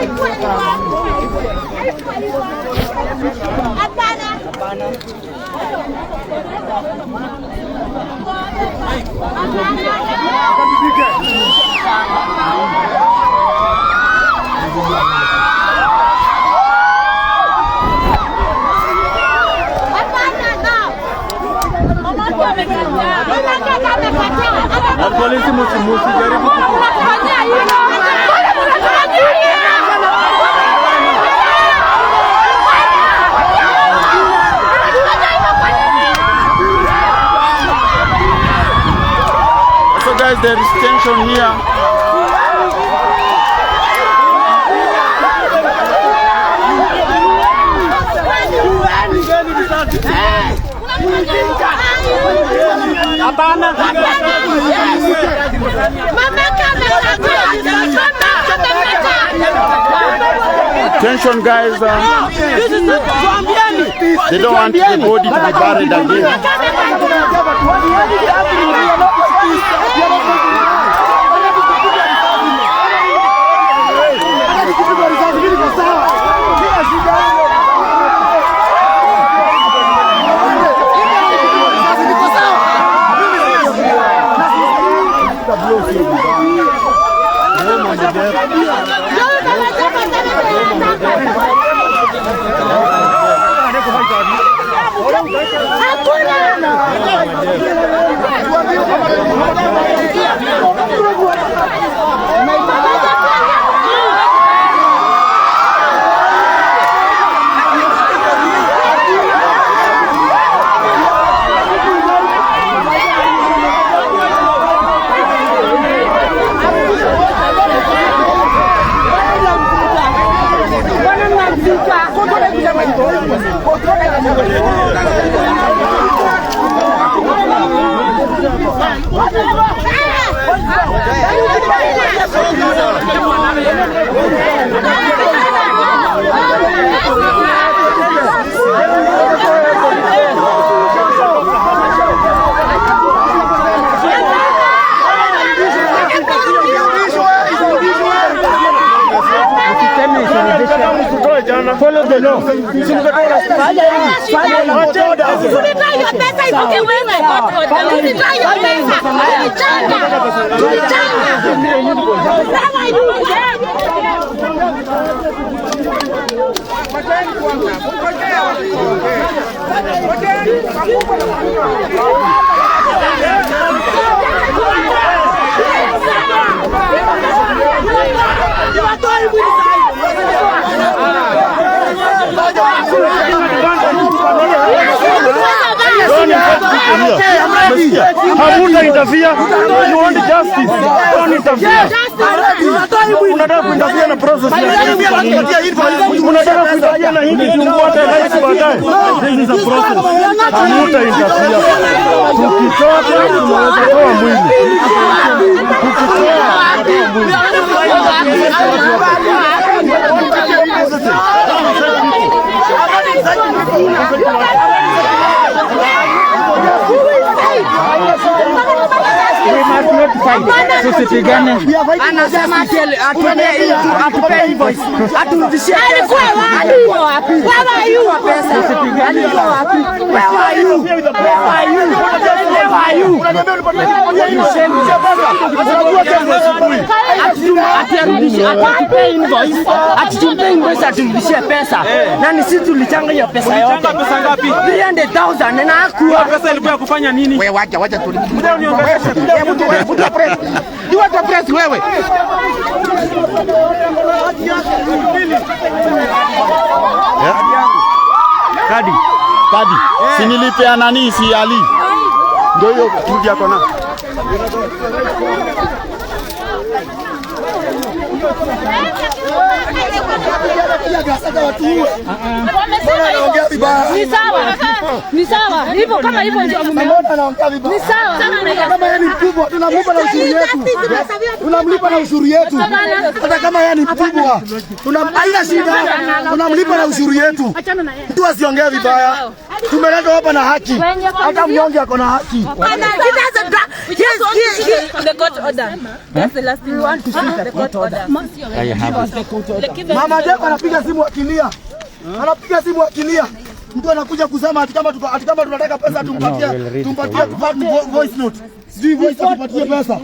Haikuwa hivyo. Haikuwa hivyo. Hapana. Hapana, no. Mamake amekataa. Na polisi msijaribu. Mnatufanyia hivyo. Mbona mnatufanyia hivyo? Mnatufanyia hivyo kwa nini? So guys, there is tension here. Hapana. Mamake amekataa. Mamake amekataa. Tension, guys. Tuambieni. They don't want the body to be buried again. Mamake amekataa. Follow the law. Tulitoa hiyo pesa ivuke wewe. Tulitoa hiyo pesa. Tulichanga. Tulichanga. Sawa ivuke. Don't invite people here. Umesikia? Hamuta interfere. You want justice. Don't interfere. Unataka kuinterfere na process ya kwa nini? Unataka kuinterfere na hili tumpate rais baadaye. This is a process. Hamuta interfere. Tukitoka tunaweza toa mwili. Tukitoa tunatoa mwili. We must not fight. Tusipigane. Anasema atupe invoice. Aturudishie pesa. Alikuwa wapi? Where are you? Pesa. Alikuwa wapi? Where are you? Where are you? Where are you? Atupe invoice. Atupe invoice aturudishie pesa. Na ni sisi tulichanga hiyo pesa yote. Pesa ngapi? 300,000 na hakuwa. Pesa ilikuwa ya kufanya nini? Wewe wacha wacha tu. Wewe mtu wewe mtu press. You want to press wewe. Kadi. Kadi. Si nilipea nani si Ali. Ndio hiyo rudi yako na. Ni sawa. Ni sawa. Hivyo kama hivyo ndio mumeona. Ni sawa. Kama yeye ni mkubwa, tunamlipa na ushuru yetu. Tunamlipa na ushuru yetu. Hata kama yeye ni mkubwa, haina shida. Tunamlipa na ushuru yetu. Mtu asiongee vibaya. Tumeletwa hapa na haki. Hata mnyonge ako na haki. The court order. That's the last thing we want to see. The court order. I have it. Mama Jeff anapiga simu akilia. Anapiga simu akilia. Mtu anakuja kusema ati kama tunataka pesa tumpatie, No, we'll read tumpatie voice note. Sijui voice tupatie pesa.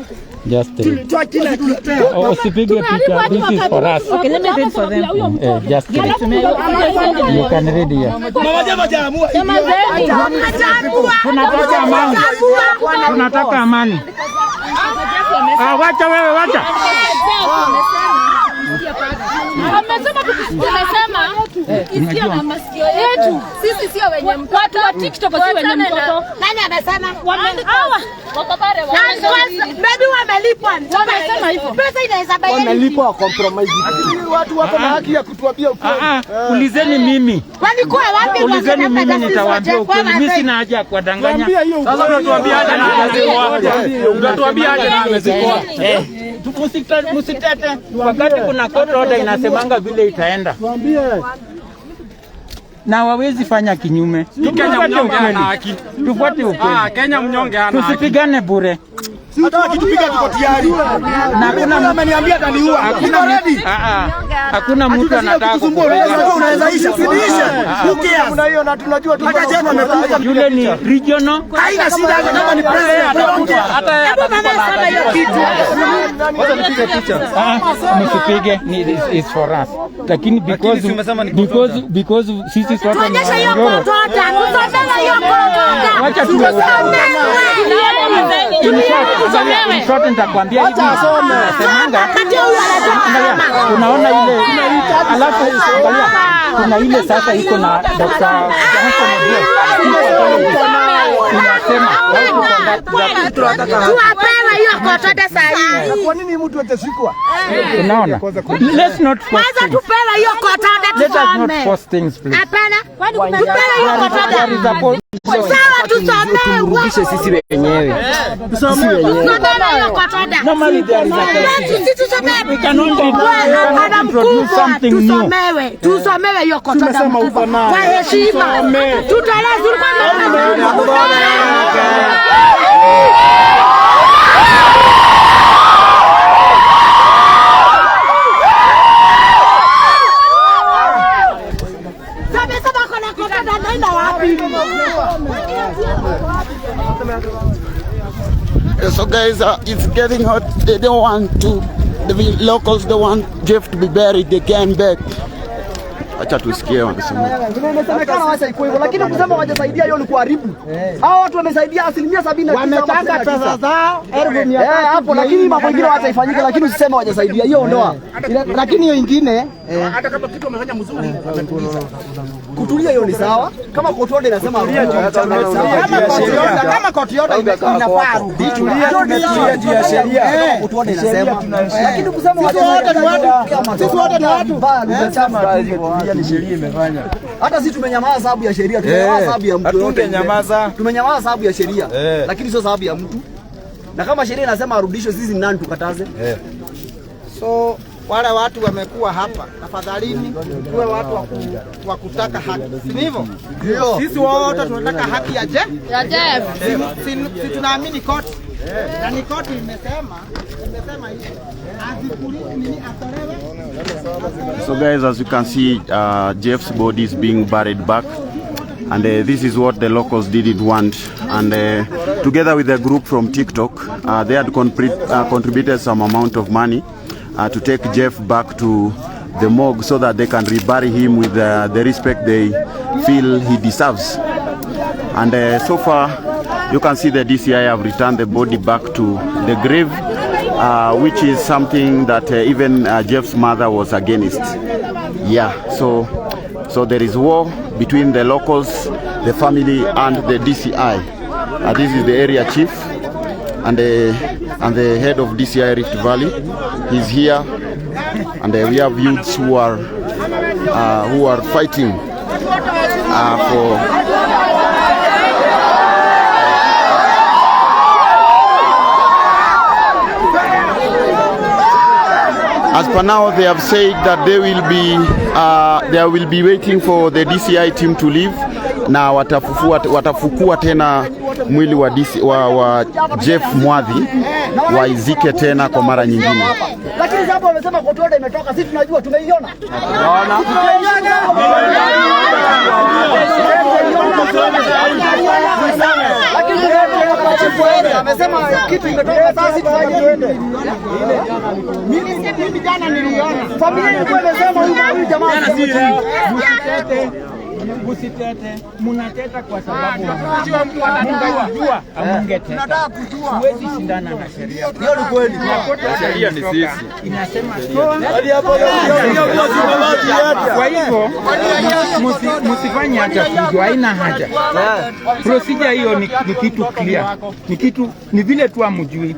Just read. Tuletea. Oh, usipige picha. This is for us. Okay, let me read for them. Just read. You can read here. Mama Jeff hajaamua. Tunataka amani. Tunataka amani. Ah, wacha wewe, wacha. Amesema tukisikia na masikio yetu. Sisi sio wenye mtoto. Watu wa TikTok sio wenye mtoto. Nani amesema? Hawa wako pale. Maybe wamelipwa. Wamesema hivyo. Pesa inaweza buy anything. Wamelipwa wa compromise. Watu wako na haki ya kutuambia ukweli. Ah, ah, ulizeni mimi. Walikuwa wapi? Ulizeni mimi nitawaambia ukweli. Mimi sina haja ya kuwadanganya. Sasa unatuambia aje na amezikwa? Unatuambia aje na amezikwa? Eh, msitete. Wakati kuna court order inasemanga vile itaenda. Na wawezi fanya kinyume. Kenya Tufuate mnyonge ukweli. hana haki. Tufuate Ah, ukweli. Kenya mnyonge hana haki. Tusipigane bure. Hata wakitupiga tuko tayari. Na Kuna ameniambia ataniua. Niko ready. Ah, ah. Hakuna mtu anataka Kusumbua, kukupigana. unaweza isha, sidiisha. Who cares? Kuna hiyo na tunajua tu. Hata Jeff amekufa. Yule ni regional. Haina shida hata kama ni president. We don't care. Hata yeye Mama sema hiyo kitu. Ah, msipige ni is for us. Lakini because sisi sote ni Tuonyeshe hiyo Waongoro. court order. Tusomewe hiyo court order. Wacha tu In short, nitakwambia hivi. Nasemanga Kati huyu anajua angalia, kusoma. unaona ile, alafu angalia, kuna ile sasa iko na Dr. Johnson Obiang. Inasema Tuwapewe hiyo court order saa hii. Kwa nini mtu atashikwa? Unaona, let's not force Kwanza things. tupewe hiyo court order Let us not tusome. force things, please. Hapana. Tupewe hiyo court There is order. a po- Sawa, tusomewe. Sisi wenyewe. Tusomewe hiyo court order. Normally there is a Sisi tusomewe. We cannot Wewe, hapana introduce mkubwa, something new. tusomewe. Tusomewe hiyo court order mkubwa. Kwa heshima. Tutolee zulma. Sasa kona court order naenda wapi? So guys, it's getting hot. They don't want to, the locals don't want Jeff to be buried. They came back. Acha tusikie wanasema. Vile imesemekana wacha ikuwe hivyo, lakini kusema wajasaidia hiyo ni kuharibu. Hao watu wamesaidia 79%. Wamechanga pesa zao 300,000. Eh, hapo lakini mambo mengine wacha ifanyike, lakini usiseme wajasaidia, hiyo ondoa. Lakini hiyo ingine Hata kama kitu amefanya mzuri, Kutulia hiyo ni sawa. Kama court order inasema kama court order inafaa arudishwe. Tumetulia juu ya sheria. Court order inasema. Lakini kusema Sisi wote ni watu. Sisi wote ni watu. Ni sheria imefanya. Hata sisi tumenyamaza sababu ya sheria, tumenyamaza sababu ya mtu yote. Hatungenyamaza. Tumenyamaza sababu ya sheria, lakini sio sababu ya mtu. Na kama sheria inasema arudishwe, sisi ni nani tukataze? So wale watu wamekuwa hapa, tafadhalini tuwe watu wa kutaka haki, si ndivyo? Sisi wote tunataka haki ya Jeff. Ya Jeff. Si tunaamini koti na ni koti imesema hivi nini atolewe. So guys, as you can see, Jeff's body is being buried back. And this is what the locals didn't want. And together with a group from TikTok, they had contributed some amount of money to take Jeff back to the morgue so that they can rebury him with the respect they feel he deserves. And so far, you can see the DCI have returned the body back to the grave, which is something that even Jeff's mother was against. Yeah, so there is war between the locals, the family, and the DCI. This is the area chief and the head of DCI Rift Valley. He's here, and we have youths who are fighting for. As per now, they have said that they will be waiting for the DCI team to leave. Na watafukua tena mwili wa Jeff Mwathi waizike tena kwa mara nyingine. Lakini hapo wamesema court order imetoka, sisi tunajua, tumeiona. Lakini amesema kitu imetoka, sasa sisi tuende. Mimi jana niliona. Familia ilikuwa imesema huyu jamaa Msitete, mnateta kwa sababu mngejua hamungeteta. Huwezi shindana na sheria. Hiyo ni kweli. Sheria ni sisi. Inasema toa. Kwa hivyo msifanye hata fujo, haina haja. Procedure hiyo ni kitu clear. Ni kitu ni vile tu hamjui.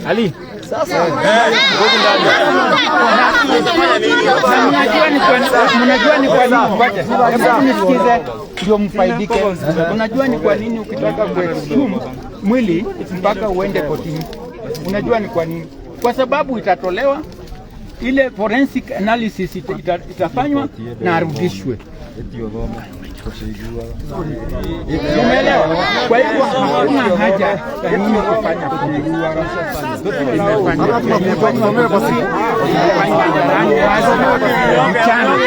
Ali. Sasa mnajua ni kwa nini? Ngoja. Hebu nisikize ndio mfaidike. Unajua ni kwa nini ukitaka kuexhume mwili mpaka uende kotini? Unajua ni kwa nini? Kwa sababu itatolewa ile forensic analysis itafanywa na arudishwe. Umeelewa? Kwa hivyo hakuna haja ya nyinyi kufanya fujo. Mchana.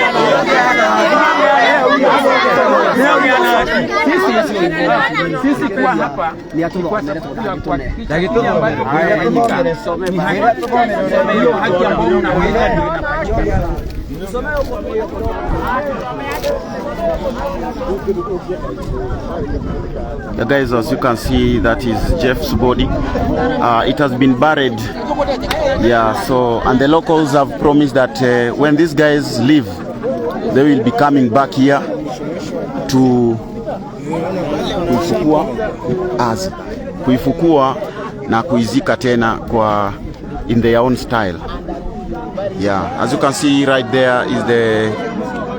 Sisi kuwa hapa ni kwa sababu ya kuhakikisha kile ambacho kinafanyika ni haki. Hiyo haki ambayo unaweza ndio inafanyika. Yeah, guys, as you can see, that is Jeff's body. It has been buried. Yeah, so, and the locals have promised that when these guys leave, they will be coming back here to kuifukua na kuizika tena kwa in their own style. Yeah, as you can see right there is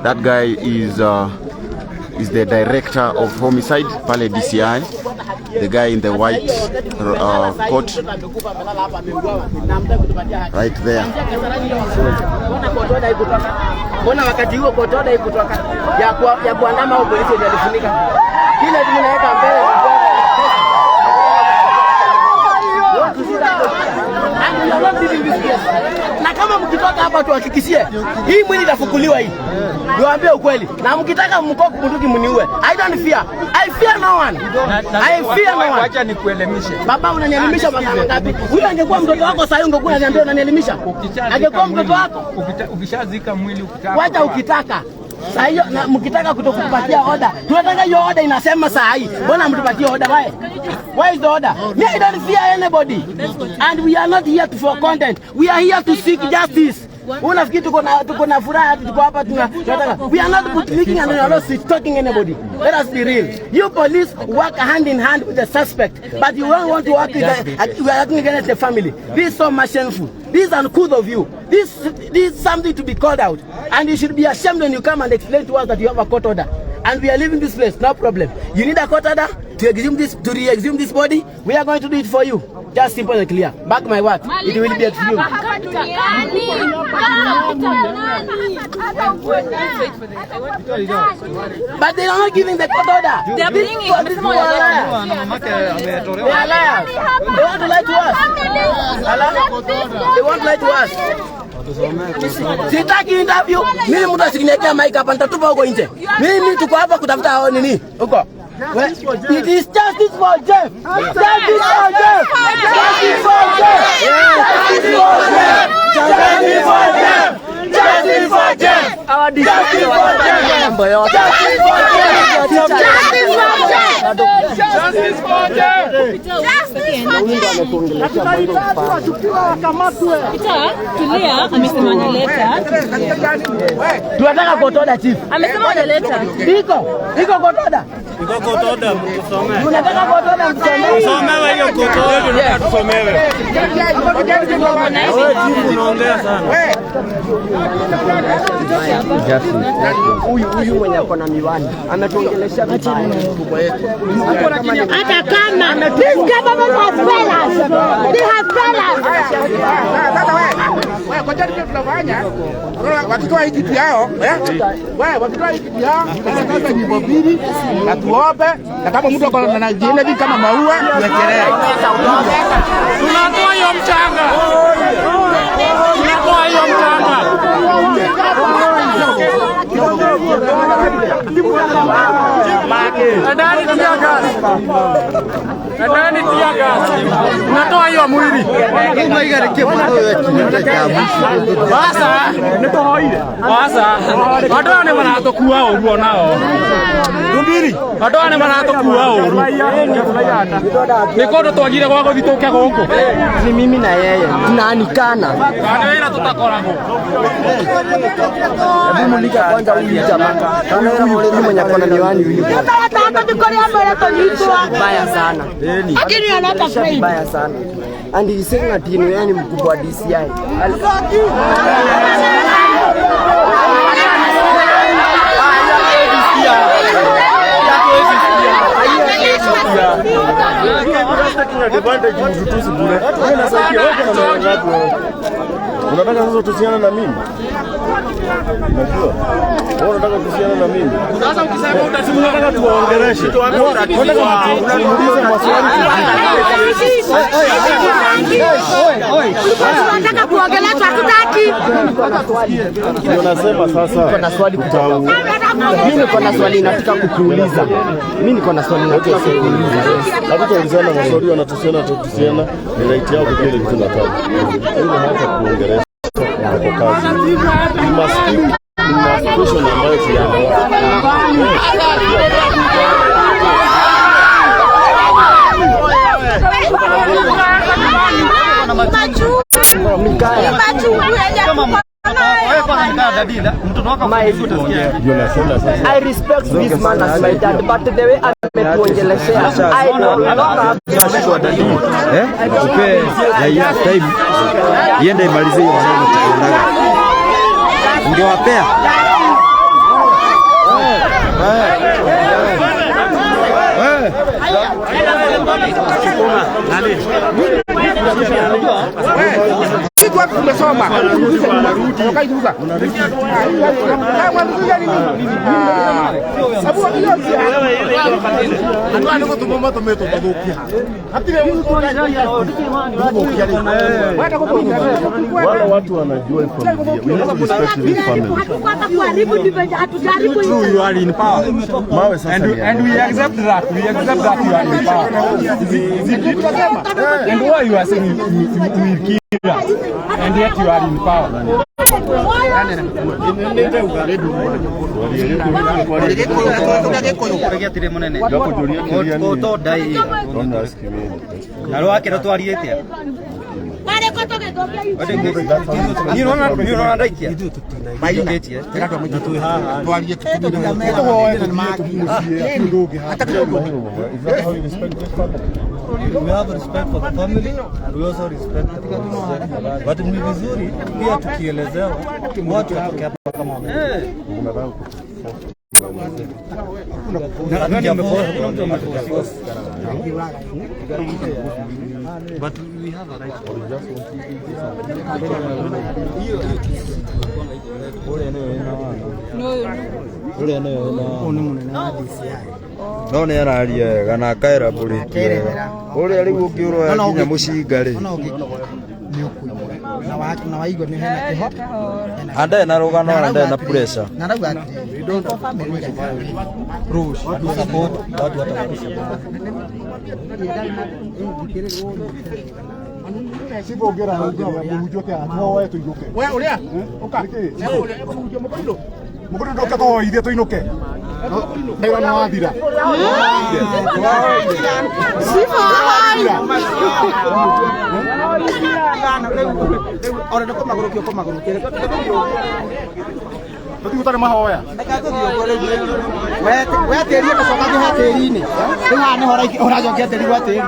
that guy is the director of homicide pale DCI, the guy in the white coat right there. Mbona wakati huo court order ikutoka ya kuandama au polisi walifunika kile tunaweka mbele. Na kama mkitoka hapa tuhakikishie hii mwili itafukuliwa hii. Niwaambie ukweli. Na mkitaka mkoku bunduki mniue. I don't fear. I fear no one. I fear no one. Wacha nikuelimishe. Baba, unanielimisha masaa ngapi? Huyo angekuwa mtoto wako sasa ungekuwa unaniambia unanielimisha. Angekuwa mtoto wako. Ukishazika mwili ukitaka. Wacha ukitaka. Sasa hiyo mkitaka kutokupatia order. Tunataka hiyo order inasema saa hii. Mbona mtupatie order why? Where is the order? Me, I don't fear anybody. And we are not here for content. We are here to seek justice. Unafikiri tuko na furaha tuko hapa tunataka. We are not bootlicking and we are not talking anybody. Let us be real. You police work hand in hand with the suspect, but you don't want to work with the, we are acting against the family. This is so much shameful. This is uncouth of you. This is something to be called out. And you should be ashamed when you come and explain to us that you have a court order. And we are leaving this place, no problem. You need a court order to exhume this, to re-exhume this body. We are going to do it for you. Just simple and clear. Mark my word, it will be exhumed. But they are not giving the court order. They are bringing it. They are liars. They want to lie to us. They want to lie to us. Sitaki interview. Mimi mtu asikiniwekea mic hapa nitatupa huko nje. Mimi tuko hapa kutafuta nini huko. It is justice for Jeff. Justice for Jeff. Justice for Jeff. Justice for Jeff. Justice for Jeff. Justice for Jeff. Justice for Jeff. Justice for Jeff. Justice for Jeff. Justice for Jeff. Justice for Jeff. Tulia, amesema analeta. Tunataka court order, chief. Amesema analeta. Iko court order. Iko court order mtusomee. Tunataka court order mtusomee. Tusomewe hiyo court order, tunataka tusomewe. Wewe chief unaongea sana. Huyu mwenye ako na miwani ametuongelesha vibaya. Hata kama this government has failed us. They have failed us. Sasa wewe ngoja ndio tunafanya. Wakitoa hii kitu yao, wewe wakitoa hii kitu yao, sasa nyimbo mbili na tuombe, na kama mtu ako na jina hivi kama maua tuwekelee. Tunatoa hiyo mchanga. Tunatoa hiyo mchanga. Ndani tia gas. Ndani tia gas. Tunatoa hiyo mwili. Basa, basa. Andũ aya nĩ maratũkua ũru onao. Andũ aya nĩ maratũkua ũru. Nĩ kũndũ twagire gwa gũthiĩ tũke gũkũ. Ni mimi na yeye tunaanikana. Nĩ wĩra tũtakoragwo. Hebu mulika kwanza huyu jamaa. Huyu mwenye akona miwani huyu. Baya sana. Lakini anataka baya sana. And he saying that yeye ni mkubwa wa DCI. Unataka sasa tusiane na mimi? Unajua? Wewe unataka tusiane na mimi? Sasa ukisema utasimama unataka tuwaongeleshe. Unataka tuulize maswali. Tunataka kuongelea hatutaki. Ndio nasema sasa. Niko na swali kutoka. Mimi niko na swali nataka kukuuliza. Mimi niko na swali nataka kukuuliza. Hatutaulizana maswali, wanatusiana tutusiana, ni right yao kile kitu nataka. Ile hata kuongelesha kwa kazi. We must speak in a situation ambayo tunaelewa. I respect this man as my dad, but the way ametuongeleshea, I no longer upe ya time iende imalize hiyo maneno tunayo. Ungewapea Sisi watu tumesoma. Wakaiuza. Wale watu wanajua familia. We need to respect this family. True, you are in power. Mawe sasa. And we accept that. We accept that you are in power. Is it? And why you are saying you will kill us? And yet you are in power. We have respect for the family and we also respect the police. But ni vizuri pia tukielezewa watu watoke hapa kama wame. But we have a right. No nä araria wega na akaera mbũrĩti wega ũrĩa rĩu ũngĩũroya nginya mũcinga rĩ na waigua nĩ hena kĩho andae na rũgano na ndae na pressure na rauga atĩrĩrĩ We uria uka Mũkũndũ ndoka tũhoithie tũinũke. Ndaigua nĩ wathira. Ona nĩ kũmagũrũkia ũkũmagũrũkia. Tũtigũtarĩ mahoya. We tĩri ũgacoka ha tĩri-inĩ. Rĩu haha nĩho ũracokia tĩri gwa tĩri.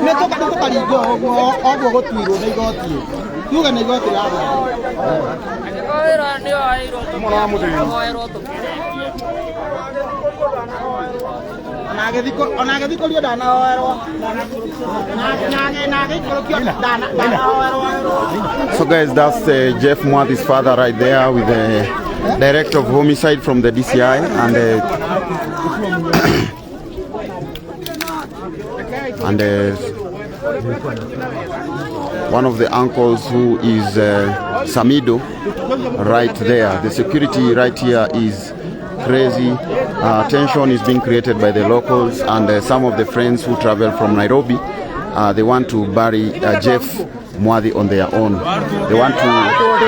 Nĩ tũkaringwo ũguo ũguo gũtuirwo nĩ igoti. Tuge nĩ igoti rĩa ona agĩthikũrio ndanahoerwo na agĩikũrũkio ndanahoerwo. So guys, that's Jeff Mwathi's father right there with the director of homicide from the DCI and one of the uncles who is Samido right there. The security right here is crazy. Tension is being created by the locals and some of the friends who travel from Nairobi. They want to bury Jeff Mwathi on their own. They want to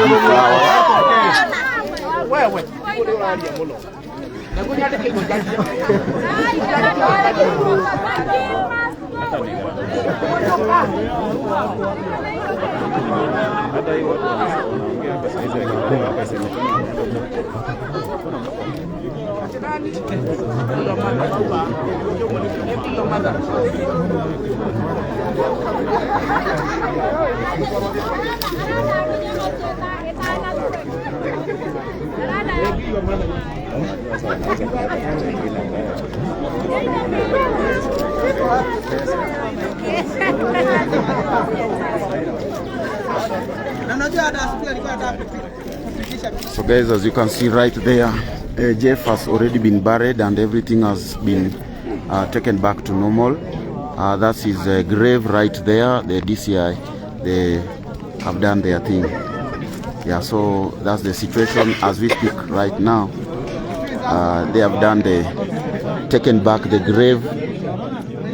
give flowers. So guys, as you can see right there, Jeff has already been buried and everything has been taken back to normal. That's his grave right there. The DCI, they have done their thing. Yeah, so that's the situation as we speak right now. They have done the taken back the grave.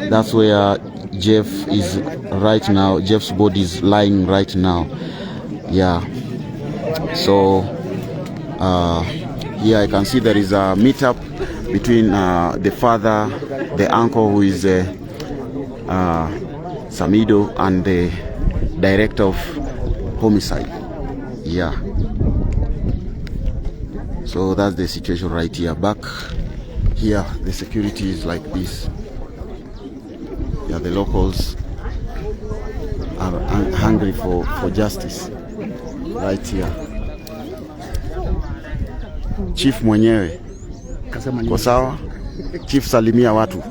That's where Jeff is right now. Jeff's body is lying right now. Yeah. So here I can see there is a meetup between the father, the uncle who is Samido, and the director of homicide. Yeah. So that's the situation right here. Back here, the security is like this. Yeah, the locals are hungry for justice right here. Chief mwenyewe kwa sawa? Chief, salimia watu.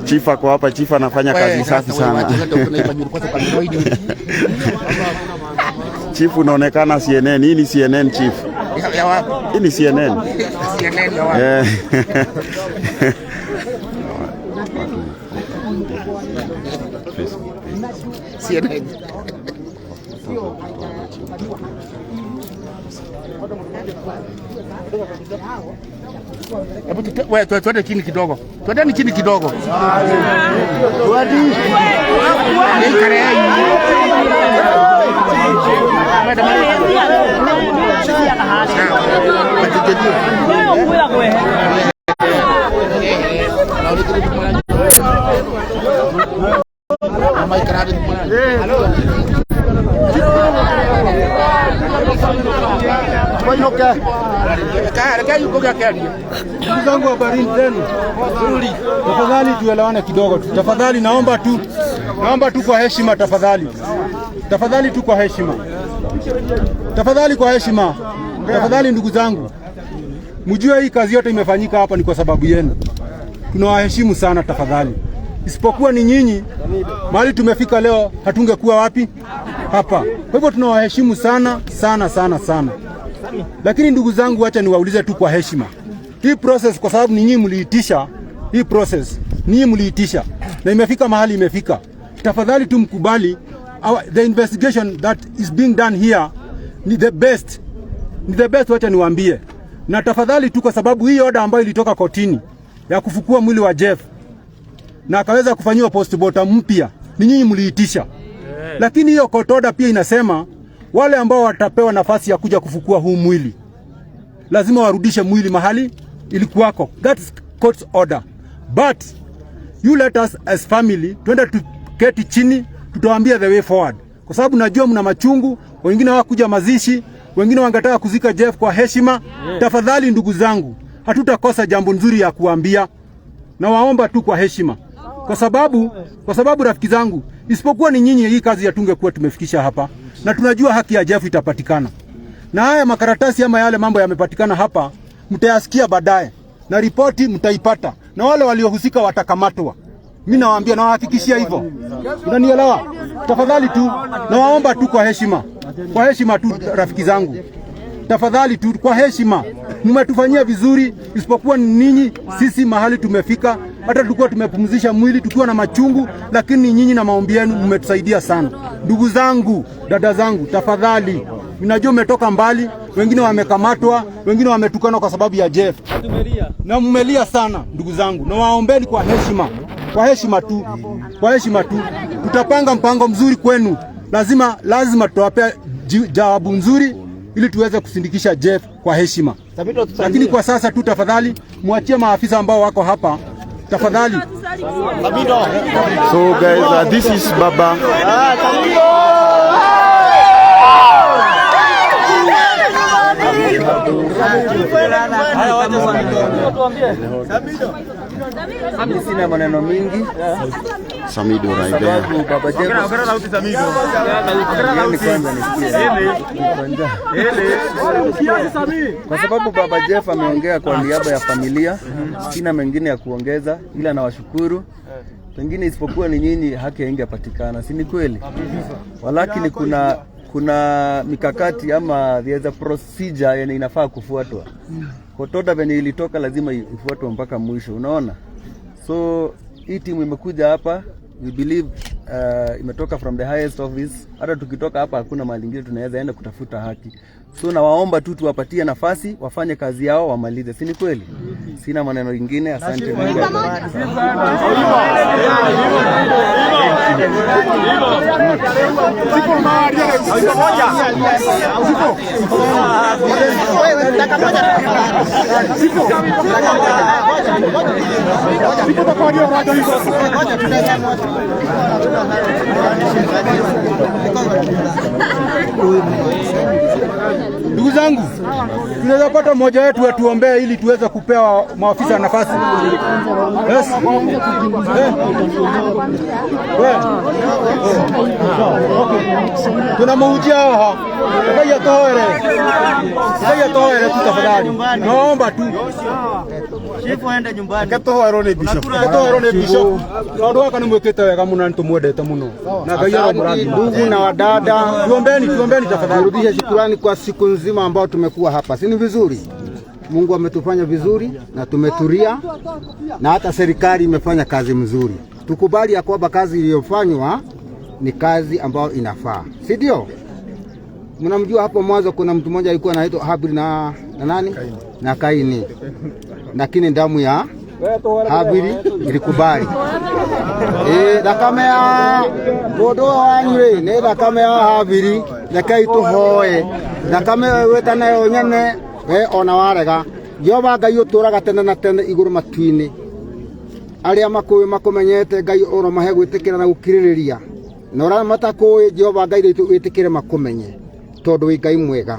Chief ako hapa. Chief anafanya kazi safi sana. Chief, unaonekana CNN. Hii ni CNN, Chief. Hii ni CNN. CNN. Hebu wewe twende chini kidogo. Twendeni chini kidogo. Ndugu zangu, habarini zenu? Tafadhali tuelewane kidogo tu. Tafadhali naomba tu. Naomba tu kwa heshima tafadhali. Tafadhali tu kwa heshima. Tafadhali kwa heshima. Tafadhali ndugu zangu. Mjue hii kazi yote imefanyika hapa ni kwa sababu yenu. Tunawaheshimu sana tafadhali. Isipokuwa ni nyinyi, mahali tumefika leo hatungekuwa wapi? Hapa. Kwa hivyo tunawaheshimu sana sana sana sana. Lakini ndugu zangu, acha niwaulize tu kwa heshima. Hii process, kwa sababu ninyi mliitisha, hii process ninyi mliitisha na imefika mahali imefika. Tafadhali tumkubali the investigation that is being done here ni the best. Ni the best, wacha niwaambie. Na tafadhali tu, kwa sababu hii order ambayo ilitoka kotini ya kufukua mwili wa Jeff na akaweza kufanyiwa postmortem mpya, ni nyinyi mliitisha. Lakini hiyo court order pia inasema wale ambao watapewa nafasi ya kuja kufukua huu mwili lazima warudishe mwili mahali ilikuwako. That's court's order. But you let us as family twende tuketi chini, tutawaambia the way forward. Kwa sababu najua mna machungu, wengine hawakuja mazishi, wengine wangetaka kuzika Jeff kwa heshima. Tafadhali ndugu zangu, hatutakosa jambo nzuri ya kuambia. Nawaomba tu kwa heshima, kwa sababu rafiki zangu, isipokuwa ni nyinyi, hii kazi hatungekuwa tumefikisha hapa, na tunajua haki ya Jeff itapatikana, na haya makaratasi ama yale mambo yamepatikana hapa, mtayasikia baadaye na ripoti mtaipata, na wale waliohusika watakamatwa. Mimi nawaambia, nawahakikishia hivyo, unanielewa? Tafadhali tu nawaomba tu kwa heshima, kwa heshima tu rafiki zangu, tafadhali tu kwa heshima, mmetufanyia vizuri, isipokuwa ni ninyi, sisi mahali tumefika, hata tulikuwa tumepumzisha mwili tukiwa na machungu, lakini nyinyi na maombi yenu mmetusaidia sana. Ndugu zangu, dada zangu, tafadhali, ninajua umetoka mbali, wengine wamekamatwa, wengine wametukanwa kwa sababu ya Jeff, na mmelia sana ndugu zangu, na waombeni kwa heshima, kwa heshima tu, kwa heshima tu. Tutapanga mpango mzuri kwenu, lazima lazima tutawapea jawabu nzuri ili tuweze kusindikisha Jeff kwa heshima. Lakini kwa sasa tu tafadhali mwachie maafisa ambao wako hapa tafadhali. So guys, this is Baba. Mimi sina maneno mingi Samido right there. Sababu Baba Jeff. Yaani kwanza nisikie. Kwa sababu Baba Jeff ameongea kwa niaba ya familia, sina mengine ya kuongeza ila nawashukuru. Pengine isipokuwa ni nyinyi haki haingepatikana, si ni kweli? Walakini kuna mikakati ama there's a procedure yenye inafaa kufuatwa. Kotoda venye ilitoka lazima ifuatwe mpaka mwisho, unaona? So hii timu imekuja hapa, we believe imetoka from the highest office. Hata tukitoka hapa hakuna mahali ingine tunaweza enda kutafuta haki. So nawaomba tu tuwapatie nafasi wafanye kazi yao wamalize, si ni kweli? Sina maneno ingine, asante. Mungu awabariki. Ndugu zangu, tunaweza pata mmoja wetu atuombee ili tuweze kupewa maafisa nafasi. Yes. Eh. We. Okay. Tunamuhujia haha. Ngai atoere. Ngai atoere tu tafadhali. Naomba tu. Chifu aende nyumbani. Gatoherwo nĩ bishop. Gatoherwo nĩ bishop. Tondũ gaka nĩ mwĩkĩte wega mũno na nĩtũmwendete mũno. Na Ngai aromũrathima. Ndugu na wadada, Tuombeni, tuombeni tafadhali. Turudishe shukurani kwa siku nzima ambao tumekuwa hapa, si ni vizuri? Mungu ametufanya vizuri na tumetulia, na hata serikali imefanya kazi mzuri. Tukubali ya kwamba kazi iliyofanywa ni kazi ambayo inafaa, si ndio? Mnamjua hapo mwanzo kuna mtu mmoja alikuwa anaitwa Habili na nani? Na Kaini, lakini damu ya Habili ilikubali. Thakame ya mũndũ ũyũ wanyu rĩ nĩ thakame ya Habili, rekei tũhoe thakame ĩyo ĩgwĩta nayo nyene we ona warega. Jehova Ngai ũtũũraga tene na tene igũrũ matu-inĩ, arĩa makũĩ makũmenyete Ngai ũromahe gwĩtĩkĩra na gũkirĩrĩria, na ũrĩa matakũĩ Jehova Ngai witũ wĩtĩkĩre makũmenye, tondũ wĩ Ngai mwega.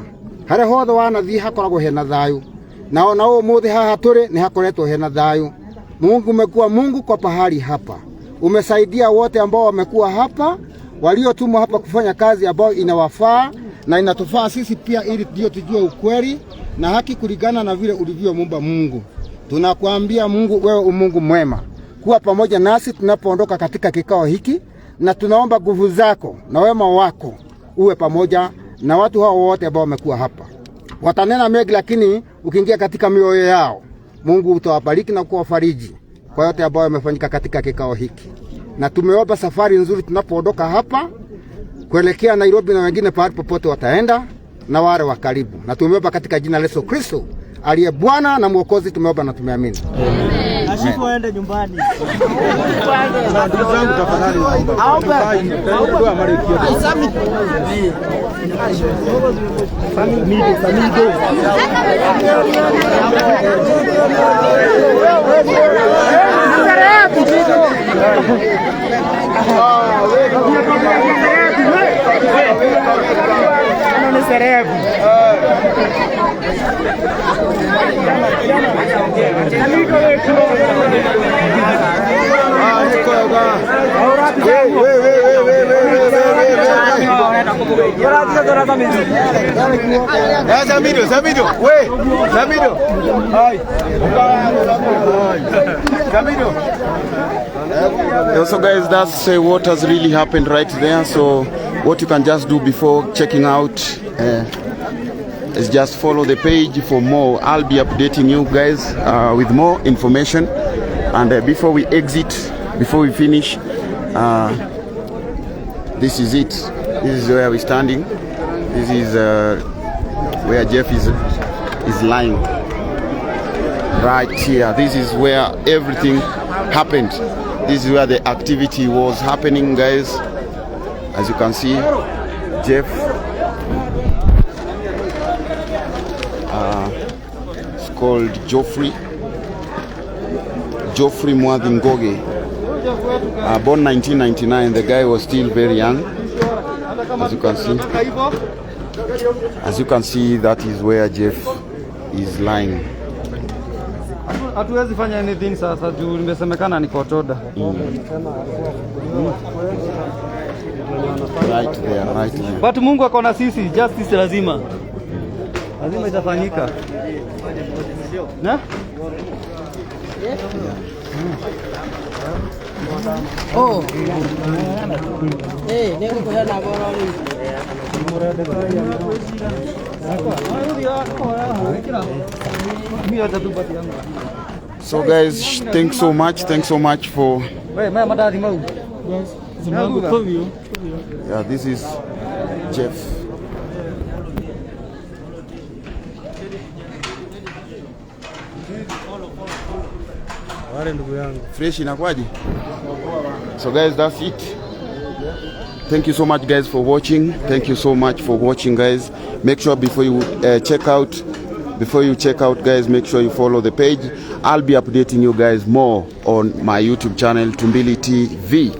Harĩa hothe wanathiĩ hakoragwo hena thayũ, na ona ũmũthĩ haha tũrĩ nĩ hakoretwo hena thayũ. Mungu umekuwa Mungu kwa pahali hapa, umesaidia wote ambao wamekuwa hapa, waliotumwa hapa kufanya kazi ambayo inawafaa na inatufaa sisi pia, ili ndio tujue ukweli na haki kulingana na vile ulivyomuumba Mungu. Tunakuambia Mungu, wewe umungu mwema, kuwa pamoja nasi tunapoondoka katika kikao hiki, na tunaomba nguvu zako na wema wako uwe pamoja na watu hao wote ambao wamekuwa hapa. Watanena mengi, lakini ukiingia katika mioyo yao, Mungu utawabariki na kuwafariji kwa yote ambayo yamefanyika katika kikao hiki. Na tumeomba safari nzuri tunapoondoka hapa kuelekea Nairobi na wengine pahali popote wataenda, na wale wa karibu. Na tumeomba katika jina la Yesu Kristo aliye Bwana na Mwokozi, tumeomba na tumeamini. Na chifu aende nyumbani. Ndugu zangu tafadhali naomba. Ni celeb. Samido, Samido, we, Samido. Samido. So guys, that's what has really happened right there. So what you can just do before checking out is just follow the page for more. I'll be updating you guys with more information. And before we exit, before we finish, this is it. This is where we're standing. This is where Jeff is lying. Right here. This is where everything happened. This is where the activity was happening, guys. As you can see, Jeff is called Geoffrey Mwathi Ngugi. Born 1999, the guy was still very young. As you can see, as you can see, that is where Jeff is lying. Hatuwezi fanya anything sasa juu nimesemekana ni court order. Right there, right there. But Mungu ako na sisi, justice lazima. Lazima itafanyika. Na? Oh. Eh, nĩngũkũhe boro rĩu. So guys, thanks so much for We, maya madathi mau. Yeah, this is Jeff. Wale ndugu yangu. Fresh inakuwaje? So guys, that's it. Thank you so much guys for watching. Thank you so much for watching, guys. Make sure before you check out, before you check out, guys, make sure you follow the page. I'll be updating you guys more on my YouTube channel, Tumbili TV.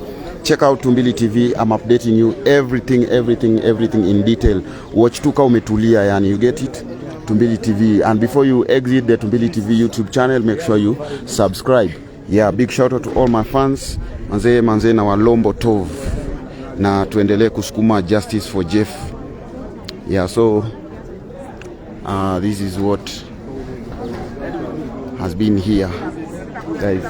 Check out Tumbili TV. I'm updating you everything, everything, everything in detail. Watch tuka umetulia, yani you get it? Tumbili TV. And before you exit the Tumbili TV YouTube channel, make sure you subscribe. Yeah, big shout out to all my fans. Manze, manze na walombo tov. Na tuendelee kusukuma justice for Jeff. Yeah, so this is what has been here, guys.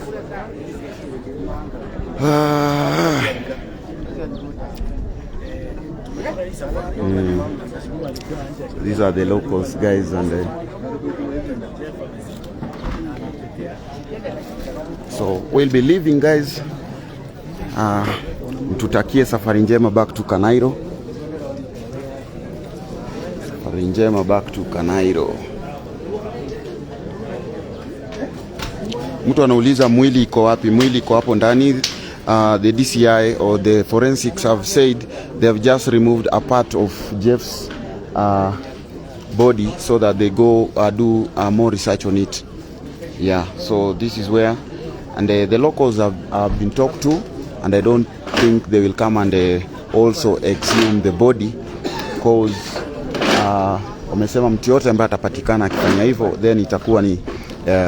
So these are the locals, guys, and so we'll be leaving, guys. Mtutakie safari njema back to Kanairo. Safari njema back to Kanairo. Mtu anauliza mwili iko wapi? Mwili iko hapo ndani. The DCI or the forensics have said they have just removed a part of Jeff's body so that they go do more research on it. Yeah, so this is where, and the locals have been talked to, and I don't think they will come and also exhume the body, cause wamesema mtu yote ambaye atapatikana akifanya hivyo, then itakuwa ni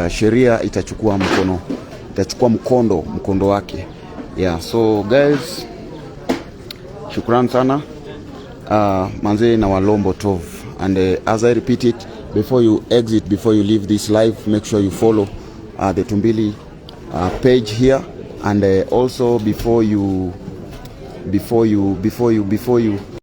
sheria itachukua mkono, itachukua mkondo wake. Yeah, so guys, shukran sana manze na walombo tov. And as I repeat it, before you exit, before you leave this live, make sure you follow the Tumbili page here, and also before you